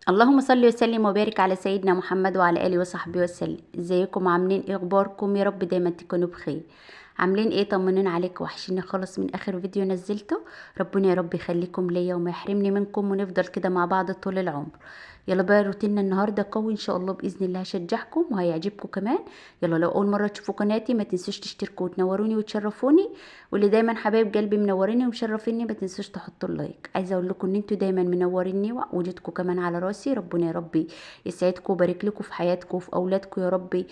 اللهم صل وسلم وبارك على سيدنا محمد وعلى اله وصحبه وسلم. ازيكم؟ عاملين ايه؟ اخباركم؟ يا رب دايما تكونوا بخير. عاملين ايه؟ طمنونا عليك، وحشيني خالص من اخر فيديو نزلته. ربنا يا رب يخليكم ليا وما يحرمني منكم، ونفضل كده مع بعض طول العمر. يلا بقى روتيننا النهارده قوي ان شاء الله باذن الله، هشجعكم وهيعجبكم كمان. يلا لو اول مرة تشوفوا قناتي ما تنسوش تشتركوا وتنوروني وتشرفوني، واللي دايما حبايب قلبي منوريني ومشرفيني ما تنسوش تحطوا ال like. عايزه اقول لكم ان انتوا دايما منوريني ووجودكم كمان على راسي. ربنا يا ربي يسعدكم ويبارك لكم في حياتكم وفي اولادكم يا ربي،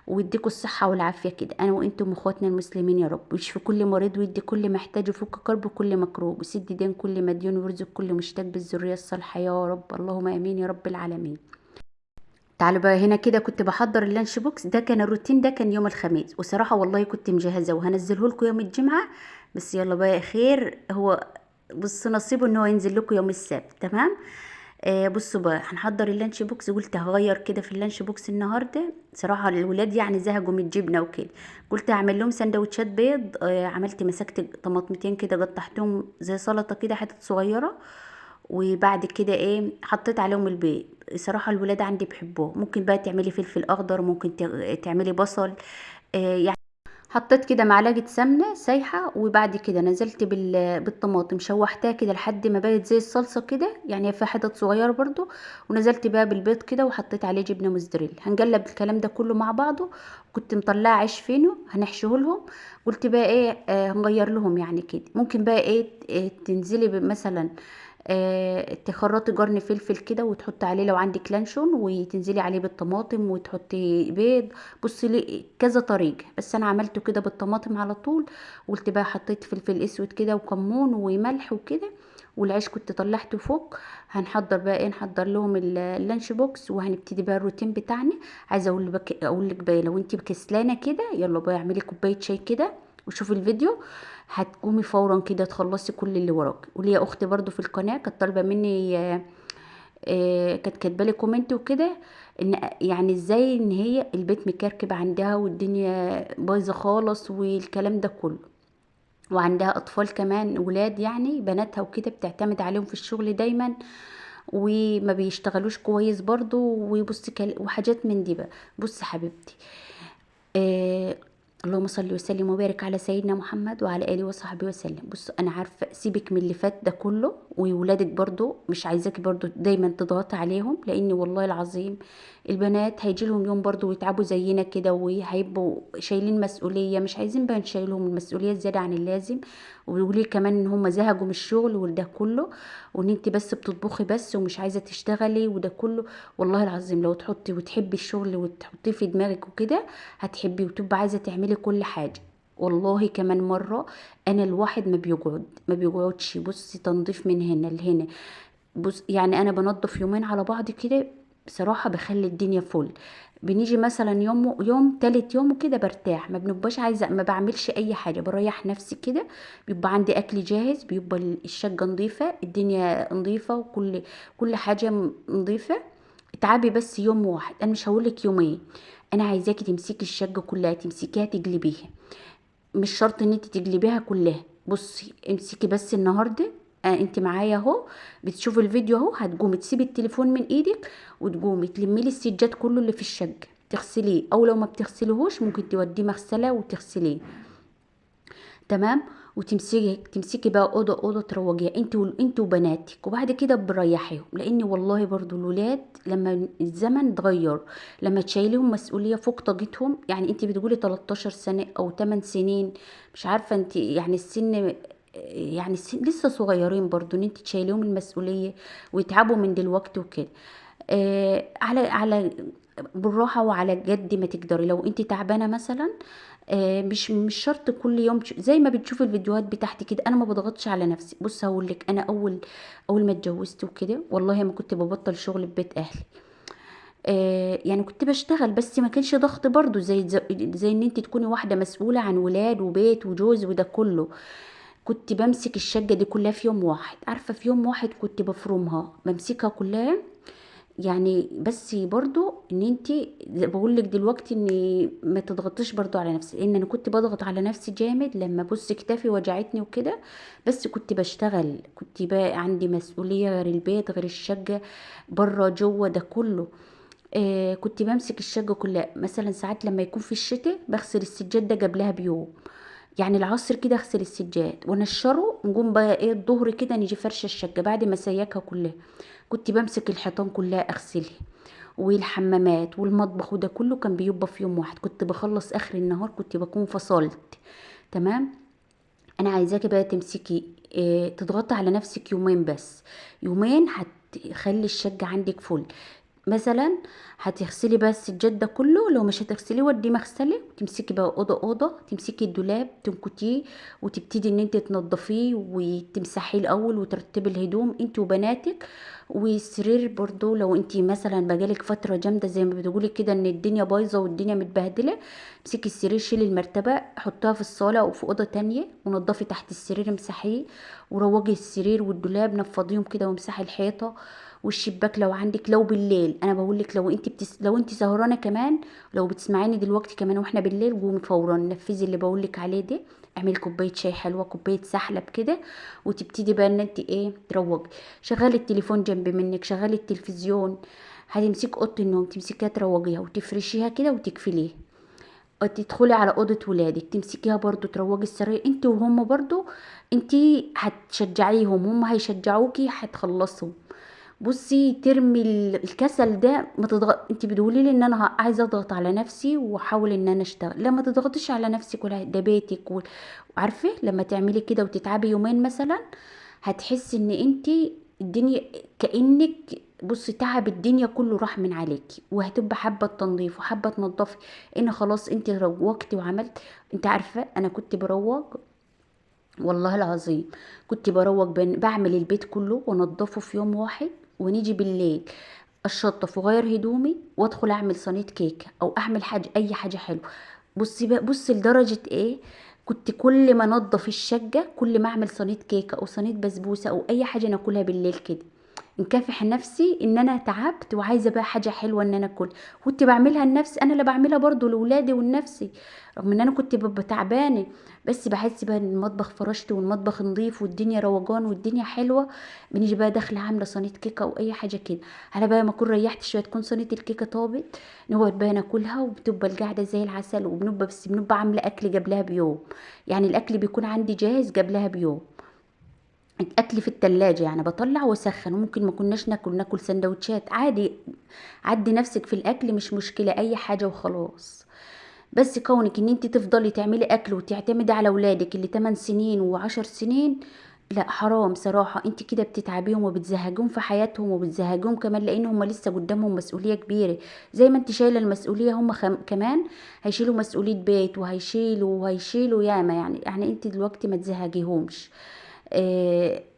ويديكم الصحة والعافية كده انا وانتم اخواتنا المسلمين يا رب، ويشفي كل مريض ويدي كل محتاج ويفك كرب كل مكروب ويسد دين كل مديون ويرزق كل مشتاق بالذريه الصالحة يا رب، اللهم امين يا رب العالمين. تعالوا بقى هنا كده كنت بحضر ال lunch box. ده كان الروتين، ده كان يوم الخميس، وصراحة والله كنت مجهزة وهنزله لكم يوم الجمعة، بس يلا بقى خير، هو بص نصيبه ان هو ينزل لكم يوم السبت. تمام. بصوا بقى هنحضر ال lunch box. قلت هغير كده في ال lunch box النهارده، صراحة الولاد يعني زهقوا من الجبنة وكده، قلت هعمل لهم سندوتشات بيض. عملت مسكت طماطمتين كده قطعتهم زي سلطة كده حتت صغيرة، وبعد كده حطيت عليهم البيض. صراحة الولاد عندي بيحبوه. ممكن بقى تعملي فلفل اخضر، ممكن تعملي بصل. يعني حطيت كده معلقه سمنه سايحه، وبعد كده نزلت بالطماطم، شوحتها كده لحد ما بقت زي الصلصه كده، يعني في حتت صغيرة برضو، ونزلت بقى بالبيض كده وحطيت عليه جبنه موزاريلا. هنقلب الكلام ده كله مع بعضه. كنت مطلعه عيش فينو هنحشيه لهم، قلت بقى هنغير لهم يعني كده. ممكن بقى تنزلي مثلا تخرطي قرن فلفل كده وتحطي عليه لو عندك لانشون، وتنزلي عليه بالطماطم وتحطي بيض. بصي ليه كذا طريقه، بس انا عملته كده بالطماطم على طول. قلت بقى حطيت فلفل اسود كده وكمون وملح وكده، والعيش كنت طلعته فوق. هنحضر بقى نحضر لهم ال lunch box، وهنبتدي بقى الروتين بتاعنا. عايزه اقول لك بقى لو انت كسلانه كده، يلا بقى اعملي كوباية شاي كده وشوفي الفيديو، هتقومي فورا كده تخلصي كل اللي وراك. وليا اختي برضو في القناة كانت طالبه مني، كانت كاتبه لي comment وكده، ان يعني ازاي ان هي البيت مكركب عندها والدنيا بايظة خالص والكلام ده كله، وعندها اطفال كمان ولاد يعني بناتها وكده بتعتمد عليهم في الشغل دايما وما بيشتغلوش كويس برضو، وبصي وحاجات من دي بقى. بصي حبيبتي، اللهم صل وسلم وبارك على سيدنا محمد وعلى اله وصحبه وسلم. بص انا عارفه سيبك من اللي فات ده كله، وولادك برضو مش عايزاكي برضو دايما تضغطي عليهم، لان والله العظيم البنات هيجي لهم يوم برضو ويتعبوا زينا كده، وهيبقوا شايلين مسؤولية، مش عايزين بقى نشيلهم المسؤولية زيادة عن اللازم. ويقولي كمان ان هم زهقوا من الشغل وده كله، وان انت بس بتطبخي بس ومش عايزه تشتغلي وده كله. والله العظيم لو تحطي وتحبي الشغل وتحطيه في دماغك وكده هتحبيه وتبقى عايزه تعملي كل حاجة. والله كمان مرة انا الواحد ما بيقعدش. بصي تنظيف من هنا لهنا، بص يعني انا بنظف يومين على بعض كده بصراحة، بخلي الدنيا فل. بنيجي مثلا يوم تالت يوم وكده برتاح، ما بنبقاش عايزه، ما بعملش اي حاجة، بريح نفسي كده. بيبقى عندي اكل جاهز، بيبقى الشقة نظيفة، الدنيا نظيفة، وكل حاجة نظيفة. اتعبي بس يوم واحد، انا مش هقولك يومين، انا عايزاكي تمسكي الشقة كلها، تمسكيها تقلبيها، مش شرط ان انت تقلبيها كلها. بصي امسكي بس النهارده، انت معايا اهو بتشوفي الفيديو اهو، هتقومي تسيبي التليفون من ايدك وتقومي تلمي لي السجاد كله اللي في الشقة تغسليه، او لو ما بتغسليهوش ممكن توديه مغسله وتغسليه. تمام. وتمسكي بقى اوضة اوضة تروجيها انت وبناتك، وبعد كده بريحيهم. لان والله برضو الولاد لما الزمن اتغير، لما تشيليهم مسؤولية فوق طاقتهم، يعني انت بتقولي 13 سنة او 8 سنين، مش عارفه انت يعني السن، يعني السن لسه صغيرين برضو ان انت تشيليهم المسؤولية ويتعبوا من دلوقتي وكده. على بالراحة وعلى قد ما تقدري. لو انت تعبانة مثلا، مش شرط كل يوم زي ما بتشوفي الفيديوهات بتاعتي كده، انا ما بضغطش على نفسي. بص هقول لك، انا اول ما اتجوزت وكده والله ما كنت ببطل شغل في بيت اهلي، يعني كنت بشتغل بس ما كانش ضغط برضو زي ان انت تكوني واحدة مسؤولة عن ولاد وبيت وجوز وده كله. كنت بمسك الشقة دي كلها في يوم واحد، عارفه في يوم واحد كنت بفرمها، بمسكها كلها. يعني بس برضو ان انت بقول لك دلوقتي ان ما تضغطيش برضو على نفسك، لان انا كنت بضغط على نفسي جامد لما بص كتافي وجعتني وكده، بس كنت بشتغل، كنت بقى عندي مسؤولية غير البيت غير الشقة بره جوه ده كله. كنت بمسك الشقة كلها. مثلا ساعات لما يكون في الشتاء بغسل السجاد ده قبلها بيوم، يعني العصر كده اغسل السجاد ونشره، نقوم بقى ايه الظهر كده نيجي فرشه الشقة بعد ما سيكها كلها. كنت بمسك الحيطان كلها اغسلها، والحمامات والمطبخ وده كله كان بيبقى في يوم واحد، كنت بخلص اخر النهار، كنت بكون فصلت. تمام. انا عايزاكي بقى تمسكي تضغطي على نفسك يومين بس، يومين هتخلي الشقة عندك فل. مثلا هتغسلي بس السجاد ده كله، لو مش هتغسليه وديه مغسله، وتمسكي بقى اوضة اوضة، تمسكي الدولاب تنكتيه وتبتدي ان انت تنظفيه وتمسحيه الاول وترتبي الهدوم انت وبناتك. والسرير برضو لو انت مثلا بقالك فترة جامدة زي ما بتقولي كده ان الدنيا بايظة والدنيا متبهدله، امسكي السرير شيلي المرتبة حطها في الصاله او في اوضة تانية، ونضفي تحت السرير امسحيه، وروجي السرير والدولاب نفضيهم كده، وامسحي الحيطة والشباك لو عندك. لو بالليل انا بقول لك لو انت لو انت سهرانة كمان، لو بتسمعيني دلوقتي كمان واحنا بالليل، قومي فورا نفذي اللي بقول لك عليه ده، اعملي كوباية شاي حلوة، كوباية سحلب كده، وتبتدي بقى ان انت ايه تروجي. شغلي التليفون جنب منك، شغلي التلفزيون، هتمسكي اوضة النوم تمسكيها تروجيها وتفرشيها كده وتقفليها. تدخلي على اوضة ولادك تمسكيها برضو تروجي السرير انت وهم برضو، انت هتشجعيهم هم هيشجعوكي، هتخلصوا. بصي ترمي الكسل ده، ما تضغط. انت بتقولي لي ان انا عايزه اضغط على نفسي واحاول ان انا اشتغل، لا ما تضغطيش على نفسك ولا ده بيتك وعارفه لما تعملي كده وتتعبي يومين مثلا، هتحسي ان انت الدنيا كانك بصي تعب الدنيا كله راح من عليكي، وهتبقى حابة التنظيف وحابة تنظفي، ان خلاص انت روجتي وعملت. انت عارفه انا كنت بروج والله العظيم، كنت بروج بعمل البيت كله وانضفه في يوم واحد، ونيجي بالليل اشطف واغير هدومي وادخل اعمل صينية كيكة او اعمل حاجة اي حاجة حلوة. بصي بقى، بصي لدرجة ايه، كنت كل ما انضف الشقة كل ما اعمل صينية كيكة او صينية بسبوسه او اي حاجة ناكلها بالليل كده، نكافح نفسي ان انا تعبت وعايزه بقى حاجة حلوة ان انا اكل. كنت بعملها لنفسي انا، اللي بعملها برضو لاولادي ولنفسي، رغم ان انا كنت ببقى تعبانة، بس بحس بقى ان المطبخ فرشت والمطبخ نظيف والدنيا روجان والدنيا حلوة. بنيجي بقى داخله عامله صينية كيكة او اي حاجة كده، على بقى ما اكون ريحت شوية تكون صينية الكيكه طابت، نقعد بقى ناكلها وبتبقى القعدة زي العسل. وبنبقى بس بنبقى عامله اكل قبلها بيوم، يعني الاكل بيكون عندي جاهز قبلها بيوم، الاكل في التلاجة يعني بطلع واسخن. وممكن ما كناش ناكل، ناكل سندوتشات عادي، عدي نفسك في الاكل مش مشكلة، اي حاجة وخلاص. بس كونك ان انت تفضلي تعملي اكل وتعتمدي على اولادك اللي 8 سنين و10 سنين، لا حرام صراحة، انت كده بتتعبيهم وبتزهجهم في حياتهم وبتزهجهم كمان، لان هم لسه قدامهم مسؤولية كبيرة. زي ما انت شايلة المسؤولية هم كمان هيشيلوا مسؤولية بيت وهيشيلوا وهيشيلوا ياما، يعني انت دلوقتي ما تزهجيهمش.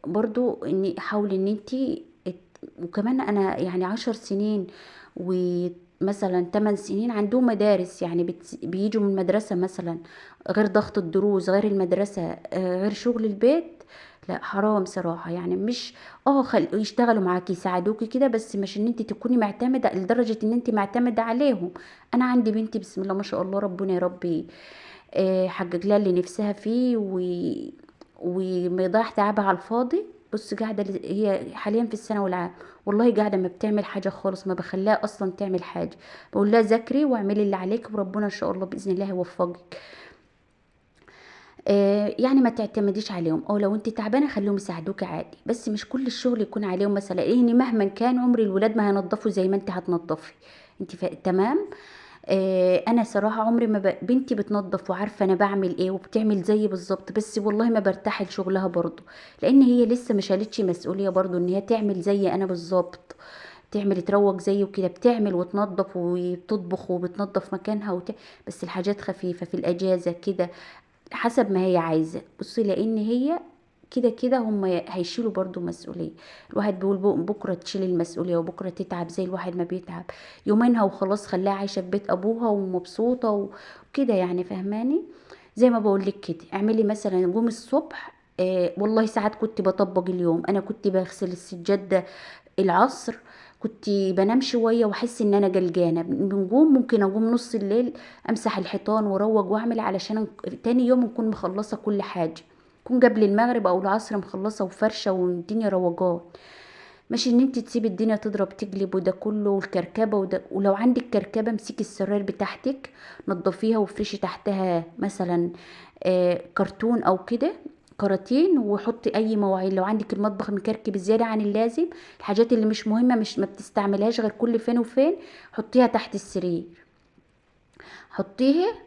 برضو اني حاولي ان انت وكمان انا يعني 10 سنين ومثلا 8 سنين عندهم مدارس، يعني بيجوا من المدرسة مثلا، غير ضغط الدروس غير المدرسة، غير شغل البيت، لا حرام صراحة. يعني مش يشتغلوا معاكي يساعدوكي كده، بس مش ان انت تكوني معتمدة لدرجة ان انت معتمدة عليهم. انا عندي بنتي بسم الله ما شاء الله، ربنا يا ربي، حقق لها اللي نفسها فيه وما يضيع تعبها على الفاضي. بص قاعدة هي حاليا في الثانوي العام، والله قاعدة ما بتعمل حاجة خالص، ما بخليها أصلا تعمل حاجة، بقول لها ذاكري واعملي اللي عليك وربنا إن شاء الله بإذن الله يوفقك. يعني ما تعتمديش عليهم، او لو انت تعبانة خليهم يساعدوك عادي، بس مش كل الشغل يكون عليهم مثلا، لان مهما كان عمر الولاد ما هينظفوا زي ما انت هتنظفي انت تمام. انا صراحة عمري ما بنتي بتنظف وعارفه انا بعمل ايه وبتعمل زيي بالظبط، بس والله ما برتاح لشغلها برضو، لان هي لسه ما شالتش مسؤولية برضو ان هي تعمل زي انا بالظبط، تعمل تروج زي وكده، بتعمل وتنظف وبتطبخ وبتنظف مكانها بس الحاجات خفيفة في الاجازة كده حسب ما هي عايزه. بصي لان هي كده كده هم هيشيلوا برضو مسؤولية، الواحد بيقول بكرة تشيل المسؤولية وبكرة تتعب زي الواحد ما بيتعب يومينها وخلاص، خلاها عايشة في بيت أبوها ومبسوطة وكده، يعني فهماني؟ زي ما بقولك كده اعملي مثلا قومي الصبح، والله ساعات كنت بطبق اليوم، أنا كنت بغسل السجادة العصر، كنت بنام شوية واحس ان انا جلجانه، بنقوم ممكن اقوم نص الليل امسح الحيطان واروج واعمل علشان تاني يوم نكون مخلصة كل حاجة، كون قبل المغرب او العصر مخلصة وفرشه والدنيا روجان. ماشي ان انت تسيبي الدنيا تضرب تقلب وده كله والكركبه وده. ولو عندك كركبه امسكي السراير بتاعتك نظفيها وافرشي تحتها مثلا كرتون او كده كراتين، وحطي اي مواعين. لو عندك المطبخ مكركب زيادة عن اللازم، الحاجات اللي مش مهمة مش ما بتستعملهاش غير كل فين وفين، حطيها تحت السرير، حطيها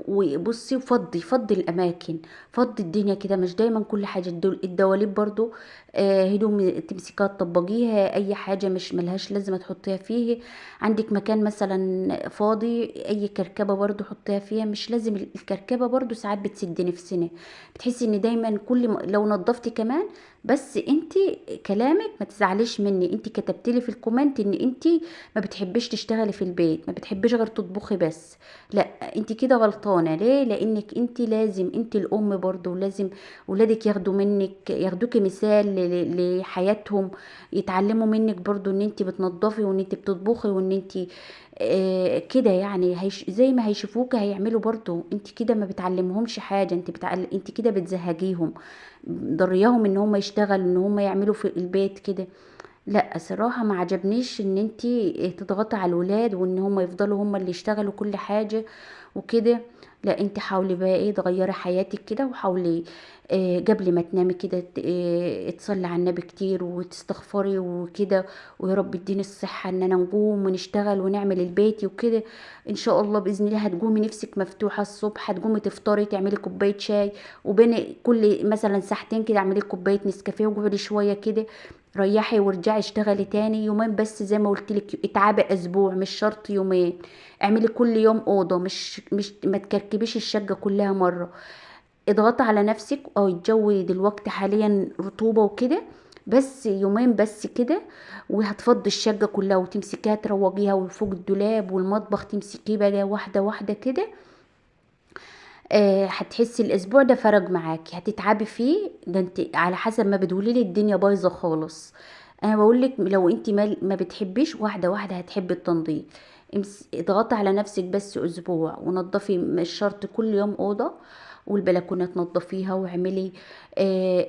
وبصي وفضي، فضي الاماكن، فضي الدنيا كده، مش دايما كل حاجة. الدواليب برضو هدوم تمسكيها تطبقيها، اي حاجة مش ملهاش لازمه تحطيها فيه. عندك مكان مثلا فاضي، اي كركبه برضو حطيها فيها، مش لازم الكركبه برضو ساعات بتسد نفسنا، بتحسي ان دايما كل ما لو نظفتي كمان. بس انتي كلامك ما تزعليش مني، انتي كتبتلي في ال comment ان انتي ما بتحبيش تشتغلي في البيت، ما بتحبيش غير تطبخي بس. لا انتي كده غلطانة. ليه؟ لانك انتي لازم، انتي الام برضو لازم ولادك ياخدوا منك، ياخدوكي مثال لحياتهم، يتعلموا منك برضو ان انتي بتنظفي وان انتي بتطبخي وان انتي كده يعني. زي ما هيشوفوك هيعملوا برضو. انتي كده ما بتعلمهمش حاجة، انتي كده بتزهجيهم، ضريهم ان هم يشتغلوا، ان هم يعملوا في البيت كده. لا صراحة ما عجبنيش ان انتي تضغطي على الولاد وان هم يفضلوا هم اللي يشتغلوا كل حاجة وكده. لا انتي حاولي بقى ايه، تغيري حياتك كده، وحاولي قبل ما تنامي كده تصلي على النبي كتير وتستغفري وكده، ويا رب اديني الصحة ان انا نقوم ونشتغل ونعمل البيت وكده. ان شاء الله باذن الله هتقومي نفسك مفتوحة الصبح، هتقومي تفطري، تعملي كوباية شاي، وبين كل مثلا ساعتين كده اعملي كوباية نسكافيه وقعدي شوية كده ريحي وارجعي اشتغلي تاني. يومين بس زي ما قلت لك، اتعبي اسبوع مش شرط يومين، اعملي كل يوم اوضة، مش ما تكركبيش الشقة كلها مرة. اضغطي على نفسك. الجو دلوقتي حاليا رطوبة وكده، بس يومين بس كده وهتفضي الشقة كلها وتمسكيها تروجيها، وفوق الدولاب والمطبخ تمسكيه بقى واحدة واحدة كده. هتحسي الاسبوع ده فرق معاكي، هتتعبي فيه. ده انت على حسب ما بتقولي لي الدنيا بايظة خالص. انا بقول لك لو انت ما بتحبيش، واحدة واحدة هتحبي التنظيف. اضغطي على نفسك بس اسبوع ونظفي، مش شرط كل يوم اوضة، والبلكونه تنظفيها، واعملي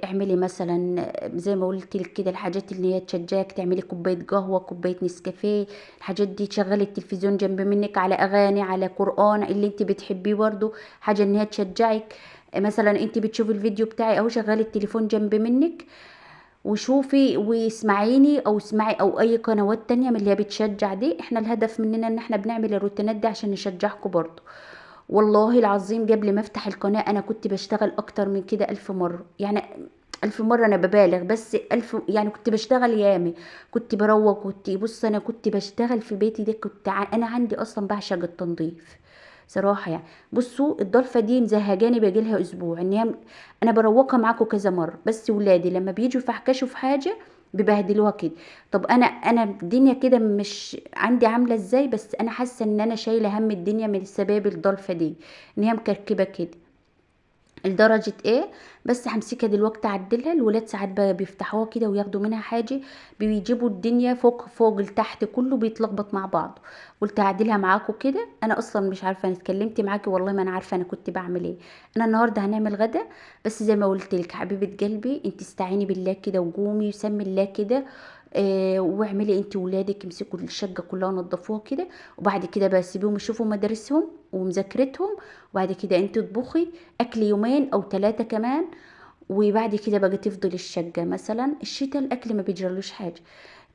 اعملي مثلا زي ما قلت لك كده الحاجات اللي هي تشجعك، تعملي كوباية قهوة، كوباية نسكافيه، الحاجات دي، تشغلي التلفزيون جنب منك على اغاني، على قران اللي انت بتحبيه برضو، حاجة ان هي تشجعك. مثلا انت بتشوفي الفيديو بتاعي او شغلي التليفون جنب منك وشوفي واسمعيني، او اسمعي او اي قنوات تانية من اللي هي بتشجع دي. احنا الهدف مننا ان احنا بنعمل الروتينات دي عشان نشجعكم برضو. والله العظيم قبل ما افتح القناة انا كنت بشتغل اكتر من كده 1000 مرة، يعني 1000 مرة انا ببالغ، بس 1000 يعني كنت بشتغل يامي، كنت بروق، كنت بص انا كنت بشتغل في بيتي ده، كنت انا عندي اصلا بعشق التنظيف صراحة يعني. بصوا الضلفة دي مزهجاني باجيلها اسبوع، ان هي انا بروقها معاكم كذا مرة، بس ولادي لما بيجوا يفحكشوا في حاجة بيبهدلوها كده. طب انا الدنيا كده مش عندي عاملة ازاي، بس انا حاسة ان انا شايلة هم الدنيا من سباب الضلفة دي، ان هي مكركبة كده لدرجة ايه. بس همسكها دلوقتي اعدلها. الولاد ساعات بقى بيفتحوها كده وياخدوا منها حاجة، بيجيبوا الدنيا فوق فوق لتحت كله بيتلخبط مع بعضه. قلت اعدلها معاكم كده. انا اصلا مش عارفة انا اتكلمت معاكي والله ما انا عارفة انا كنت بعمل ايه. انا النهاردة هنعمل غدا، بس زي ما قلت لك حبيبة قلبي انت استعيني بالله كده وقومي وسمي الله كده، واعملي انت ولادك، امسكوا الشقة كلها ونضفوها كده، وبعد كده بقى سيبيهم يشوفوا مدارسهم ومذاكرتهم، وبعد كده انت اطبخي اكل يومين او 3 كمان، وبعد كده بقى تفضل الشقة. مثلا الشتاء الاكل ما بيجرالوش حاجة،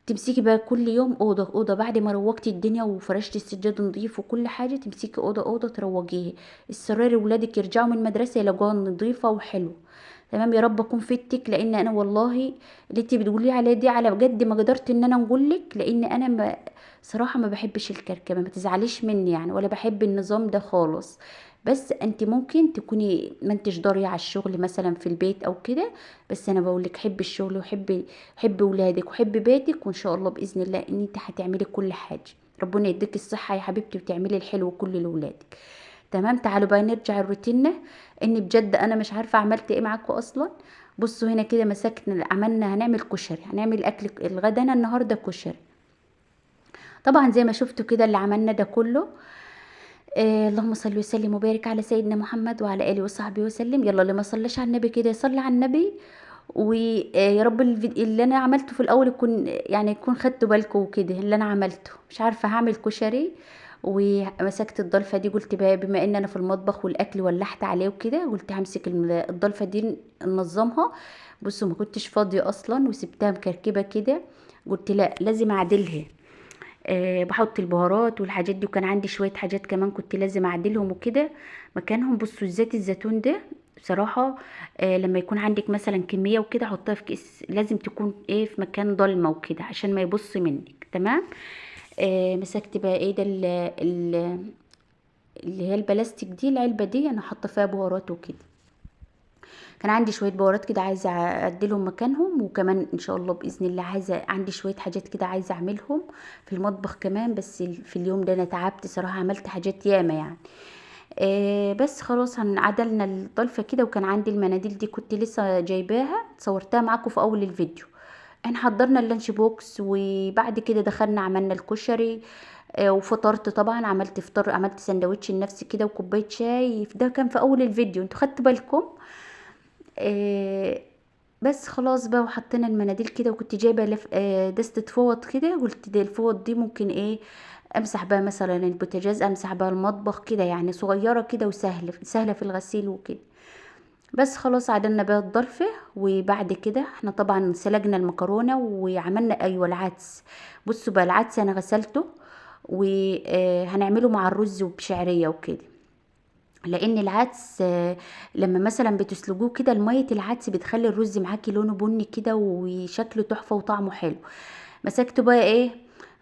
تمسكي بقى كل يوم اوضة اوضة، بعد ما روقتي الدنيا وفرشتي السجاد نظيف وكل حاجة، تمسكي اوضة اوضة تروجيها. السرير ولادك يرجعوا من المدرسة يلاقوها نظيفة وحلوه. تمام، يا رب اكون فدتك، لان انا والله اللي انت بتقولي عليه دي على بجد ما قدرت ان انا اقول لك، لان انا صراحة ما بحبش الكركبه، ما تزعليش مني يعني، ولا بحب النظام ده خالص. بس انت ممكن تكوني ما انتش ضاريه على الشغل مثلا في البيت او كده، بس انا بقول لك حبي الشغل وحبي حبي ولادك وحبي بيتك، وان شاء الله باذن الله ان انت هتعملي كل حاجة. ربنا يديك الصحة يا حبيبتي وتعملي الحلو كله لولادك. تمام، تعالوا بقى نرجع لروتيننا، ان بجد انا مش عارفه عملت ايه معاكم اصلا. بصوا هنا كده مسكنا، عملنا هنعمل كشري، هنعمل اكل الغدا انا النهارده كشري. طبعا زي ما شفتوا كده اللي عملنا ده كله. اللهم صل وسلم وبارك على سيدنا محمد وعلى اله وصحبه وسلم. يلا اللي ما صلاش على النبي كده يصلي على النبي. ويا رب اللي انا عملته في الاول يكون يعني يكون خدتوا بالكم وكده. اللي انا عملته مش عارفه هعمل كشري، ومسكت الضلفه دي قلت بقى بما ان انا في المطبخ والاكل ولحت عليه وكده، قلت همسك الضلفه دي ننظمها. بصوا ما كنتش فاضية اصلا وسبتها مكركبه كده، قلت لا لازم اعدلها. بحط البهارات والحاجات دي، وكان عندي شوية حاجات كمان كنت لازم اعدلهم وكده مكانهم. بصوا الزيت الزيتون ده بصراحة لما يكون عندك مثلا كمية وكده حطها في كيس، لازم تكون ايه في مكان ضلمة وكده عشان ما يبص منك، تمام. مسكت بقى ايه ده اللي هي البلاستيك دي، العلبة دي انا حاطه فيها بهارات وكده. كان عندي شوية بهارات كده عايزه اعدلهم مكانهم، وكمان ان شاء الله باذن الله عايزه عندي شوية حاجات كده عايزه اعملهم في المطبخ كمان. بس في اليوم ده انا تعبت صراحة، عملت حاجات ياما يعني. بس خلاص عدلنا الضلفه كده. وكان عندي المناديل دي كنت لسه جايباها، صورتها معاكم في اول الفيديو. احنا حضرنا ال lunch box، وبعد كده دخلنا عملنا الكشري. وفطرت طبعا، عملت فطار، عملت سندوتش لنفسي كده وكوبايه شاي. ده كان في اول الفيديو، انتوا خدتوا بالكم. بس خلاص بقى، وحطينا المناديل كده. وكنت جايبه لف دستة فوط كده، قلت دي الفوط دي ممكن ايه امسح بها مثلا البوتاجاز، امسح بها المطبخ كده يعني، صغيرة كده وسهلة سهلة في الغسيل وكده. بس خلاص عدلنا بقى الضلفه. وبعد كده احنا طبعا سلقنا المكرونه وعملنا ايوه العدس. بصوا بقى العدس انا غسلته وهنعمله مع الرز وبشعريه وكده، لان العدس لما مثلا بتسلقوه كده المية العدس بتخلي الرز معاكي لونه بني كده وشكله تحفة وطعمه حلو. مسكته بقى ايه،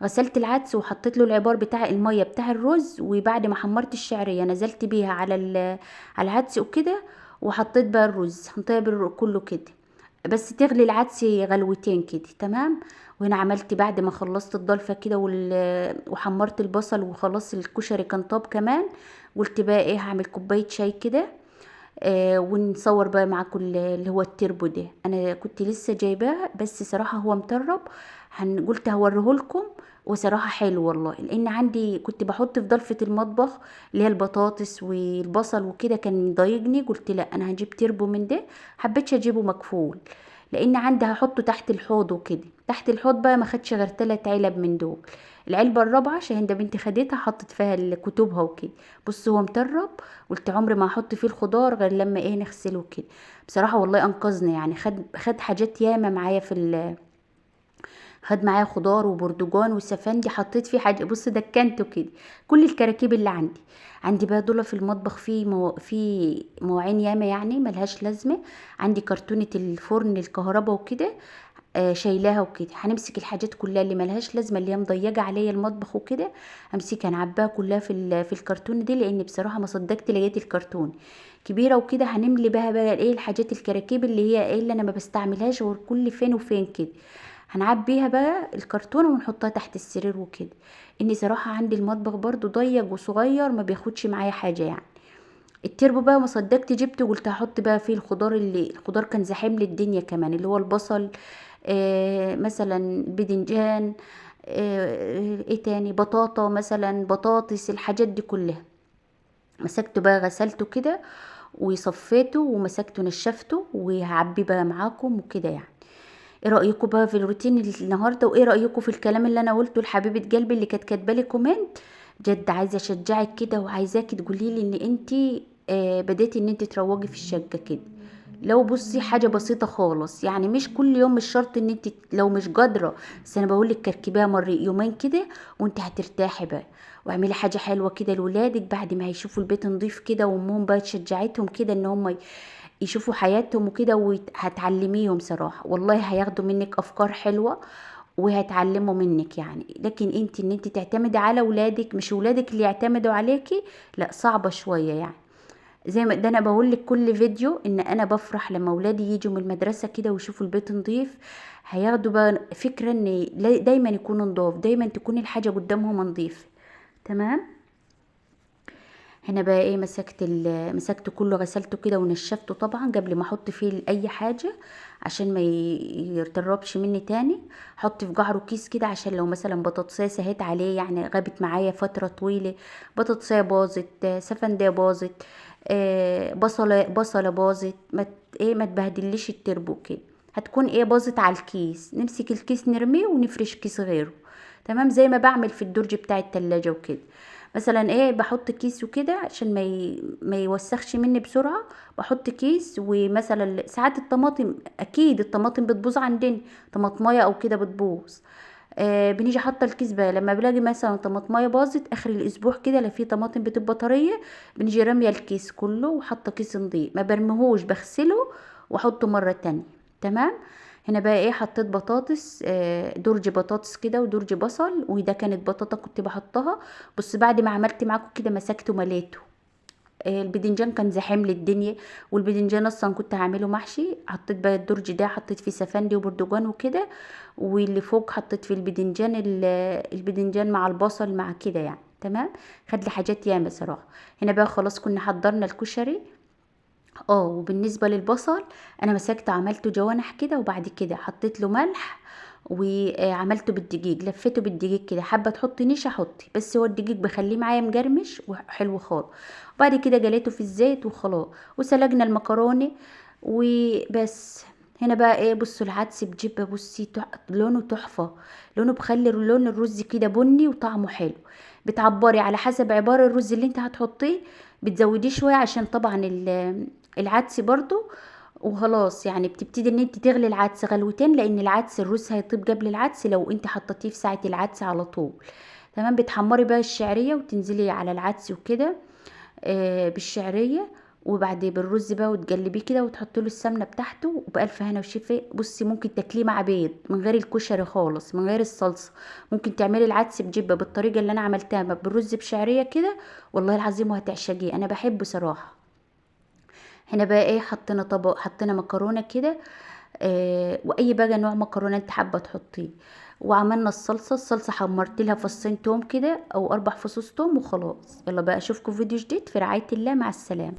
غسلت العدس وحطيت له العبار بتاع المية بتاع الرز، وبعد ما حمرت الشعرية نزلت بيها على العدس وكده، وحطيت بقى الرز هنطيب كله كده، بس تغلي العدس غلوتين كده، تمام. وهنا عملت بعد ما خلصت الضلفه كده وحمرت البصل وخلاص الكشري كان طاب كمان، قلت بقى ايه هعمل كوباية شاي كده، ونصور بقى معاكم اللي هو التربو ده. انا كنت لسه جايباه بس صراحة هو مطرب، قلت هوريهولكم، وصراحة حلو والله. لان عندي كنت بحط في ضلفه المطبخ اللي هي البطاطس والبصل وكده، كان مضايقني، قلت لا انا هجيب تربو من ده، حبيتش اجيبه مكفول لان عندي هحطه تحت الحوض وكده. تحت الحوض بقى ما خدش غير 3 علب من دول، العلبة الرابعة عشان ده بنتي خدتها حطت فيها كتبها وكده. بص هو مطرب، قلت عمري ما هحط فيه الخضار غير لما ايه نغسله كده. بصراحة والله انقذني يعني، خد حاجات ياما معايا في خد معايا خضار وبرتقان وسفندي، حطيت فيه حاجة. بص دكنته كده كل الكراكيب اللي عندي. عندي بقى دول في المطبخ في مواعين ياما يعني ملهاش لازمه. عندي كرتونة الفرن الكهرباء وكده، شايلاها وكده. هنمسك الحاجات كلها اللي ملهاش لازمه اللي هي مضيقه عليا المطبخ وكده، همسكها نعبيها كلها في الكرتونه دي، لان بصراحة ما صدقت لقيت الكرتون كبيرة وكده. هنملي بها بقى ايه الحاجات الكراكيب اللي هي ايه اللي انا ما بستعملهاش غير كل فين وفين كده، هنعبيها بقى الكرتونه ونحطها تحت السرير وكده. اني صراحة عندي المطبخ برضو ضيق وصغير ما بياخدش معايا حاجة يعني. التربو بقى ما صدقت جبته، قلت هحط بقى فيه الخضار، اللي الخضار كان زحم لي الدنيا كمان، اللي هو البصل، مثلا بدنجان، ايه تاني، بطاطا مثلا، بطاطس، الحاجات دي كلها. مسكته بقى غسلته كده وصفيته ومسكته نشفته وهعبيه بقى معاكم وكده يعني. ايه رايكم بقى في الروتين النهارده، وايه رايكم في الكلام اللي انا قلته لحبيبه قلبي اللي كانت كاتبه لي comment؟ جد عايزه اشجعك كده وعايزاكي تقولي لي ان انتي بديتي ان انتي تروجي في الشقة كده. لو بصي حاجة بسيطة خالص يعني، مش كل يوم، مش شرط ان انت لو مش قادرة، بس انا بقول لك كركبيها مرة يومين كده وانت هترتاحي بقى. واعملي حاجة حلوة كده لولادك بعد ما هيشوفوا البيت نضيف كده، وامهم بقى شجعتهم كده ان هم يشوفوا حياتهم وكده، وهتعلميهم صراحة والله هياخدوا منك افكار حلوة وهيتعلموا منك يعني. لكن انت ان انت تعتمدي على ولادك، مش ولادك اللي يعتمدوا عليكي، لا صعبة شوية يعني. زي ما ده انا بقول لك كل فيديو ان انا بفرح لما ولادي يجوا من المدرسة كده ويشوفوا البيت نظيف، هياخدوا بقى فكرة ان دايما يكونوا نضاف، دايما تكون الحاجة قدامهم نظيفة. تمام. هنا بقى ايه مسكته كله، غسلته كده ونشفته طبعا قبل ما احط فيه اي حاجة عشان ما يتربش مني تاني. احط في جعره كيس كده عشان لو مثلا بطاطسايه سهيت عليه، يعني غابت معايا فترة طويلة، بطاطسايه باظت، سفنديه باظت، بصله باظت، ما ايه ما تبهدليش التربو كده، هتكون ايه باظت على الكيس. نمسك الكيس نرميه ونفرش كيس غيره، تمام، زي ما بعمل في الدرج بتاع التلاجة وكده. مثلا ايه بحط كيس وكده عشان ما يوسخش مني بسرعة، بحط كيس. ومثلا ساعات الطماطم، اكيد الطماطم بتبوظ عندنا، طماطمايه او كده بتبوظ، بنيجي حاطه الكيس بقى لما بلاقي مثلا طماطمايه باظت اخر الاسبوع كده، لا في طماطم بتبقى طرية، بنيجي راميه الكيس كله وحاطه كيس نضيف، ما برميهوش، بغسله واحطه مرة تانية، تمام. هنا بقى ايه حطيت بطاطس، درج بطاطس كده ودرج بصل، وده كانت بطاطا كنت بحطها. بص بعد ما عملت معاكم كده مسكته مليته، البدنجان كان زحام للدنيا، والبدنجان اصلا كنت هعمله محشي. حطيت بقى الدرج ده، حطيت فيه سفندي وبرتقان وكده، واللي فوق حطيت فيه البدنجان، البدنجان مع البصل مع كده يعني، تمام. خد لي حاجات ياما صراحة. هنا بقى خلاص كنا حضرنا الكشري. وبالنسبة للبصل انا مسكته عملته جوانح كده، وبعد كده حطيت له ملح وعملته بالدقيق، لفيته بالدقيق كده، حابة تحطي نشا حطي، بس هو الدقيق بخليه معايا مجرمش وحلو خالص. وبعد كده جليته في الزيت وخلاص، وسلقنا المكرونه وبس. هنا بقى ايه بصوا العدس بجبه، بصي لونه تحفة، لونه بخلي لون الرز كده بني وطعمه حلو. بتعبري على حسب عبار الرز اللي انت هتحطيه، بتزوديه شوية عشان طبعا العدس برضو. وخلاص يعني بتبتدي ان انت تغلي العدس غلوتين، لان العدس الرز هيطيب قبل العدس لو انت حطيتيه في ساعة العدس على طول، تمام. بتحمري بقى الشعرية وتنزلي على العدس وكده، بالشعريه، وبعد بالرز بقى وتقلبيه كده وتحطي له السمنة بتاعته، وبألف هنا وشفا. بصي ممكن تاكليه مع بيض من غير الكشري خالص، من غير الصلصه. ممكن تعملي العدس بجبه بالطريقة اللي انا عملتها بالرز بشعريه كده، والله العظيم وهتعشقيه، انا بحبه صراحة. هنا بقى ايه حطينا طبق، حطينا مكرونه كده، واي بقى نوع مكرونه انت حابة تحطيه. وعملنا الصلصه، الصلصه حمرت لها فصين توم كده او 4 فصوص توم وخلاص. يلا بقى اشوفكم في فيديو جديد، في رعاية الله، مع السلامة.